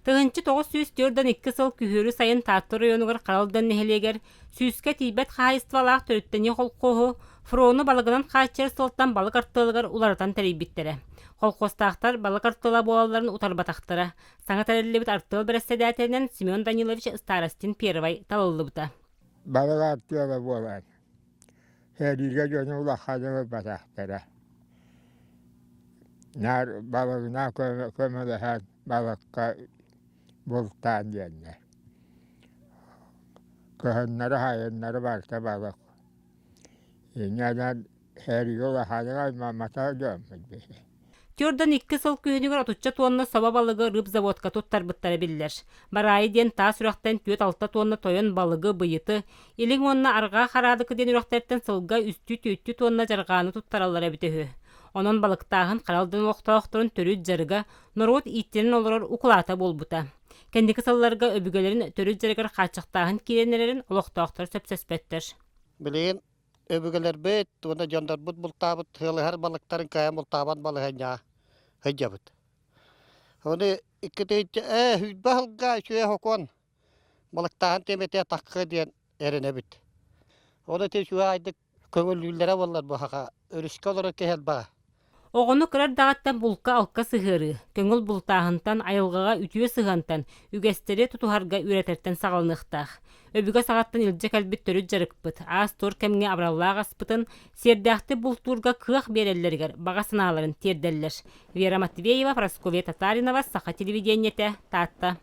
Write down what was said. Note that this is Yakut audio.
1942 сыл күһүөрү сайын Таатта оройуонугар Харалдан нэһилиэгэр сүүскэ тиийбэт хаһаайыстыбалаах төрүттэнии холкуоһу фрону балыгынан хааччыйар сылтан балык артыалыгар уларытан тэрийбиттэрэ. Холкуостаахтар балык артыала буолалларын утарбатахтара. Саҥа тэриллибит артыал бэрэссэдээтэлинэн Семен Данилович Старостин Первай талыллыбыта. Балык артыала буолан, сэриигэ дьону улаханы ылбатахтара. Наар балыгынан көмөлөһөн балыкка бултаан диэннэр. Кыһыннары-сайыннары барыта балык. Инньэ сэриигэ улаханнык аймамматах дьоммут биһиги. Тюрдан икки сыл күһүнүгэр отучча туонна собо балыгы рыбзаводка туттарбыттара биллэр. Бараайы диэн таас үрэхтэн түөрт-алта туонна тойон балыгы, быйыты, илиҥ уонна арҕаа Хараадыкы диэн үрэхтэртэн сылга үстүү-түөртүү туонна дьарҕааны туттараллара эбитэ үһү. Онон балыктааһын Харалдын олохтоохторун төрүт дьарыга, норуот ииттинэн олорор укулаата буолбута. Кэнники сылларга өбүгэлэрин төрүт дьарыгар хааччахтааһын киирэн эрэрин олохтоохтор сөпсөспөттөр. Билигин өбүгэлэрбит уонна дьоннорбут бултаабыт сыалыһар балыктарын кыайан бултаабат балаһыанньаҕа сылдьабыт. Ону икки тыһыынча ээ сүүрбэ сылга үчүгэй сокуон балыктааһын тиэмэтэ таххыа диэн эрэнэбит. Ону ити үчүгэй көҥүллүүллэрэ буоллар бу саха өрүскэ олорор киһи элбэҕэ. Оҕону кыра эрдэҕиттэн булка-алка сыһыарыы, көҥүл бултааһынтан, айылҕаҕа үтүө сыһыантан, үгэстэри тутуһарга үөрэтэртэн саҕаланыахтаах. Өбүгэ саҕаттан илдьэ кэлбит төрүт дьарыкпыт, аас-туор кэмҥэ абыраллаах аспытын сиэрдээхтик бултуурга кыах биэрэллэригэр баҕа санааларын тиэрдэллэр. Вера Матвеева, Прасковья Татаринова, Саха телевидениетэ, Таатта.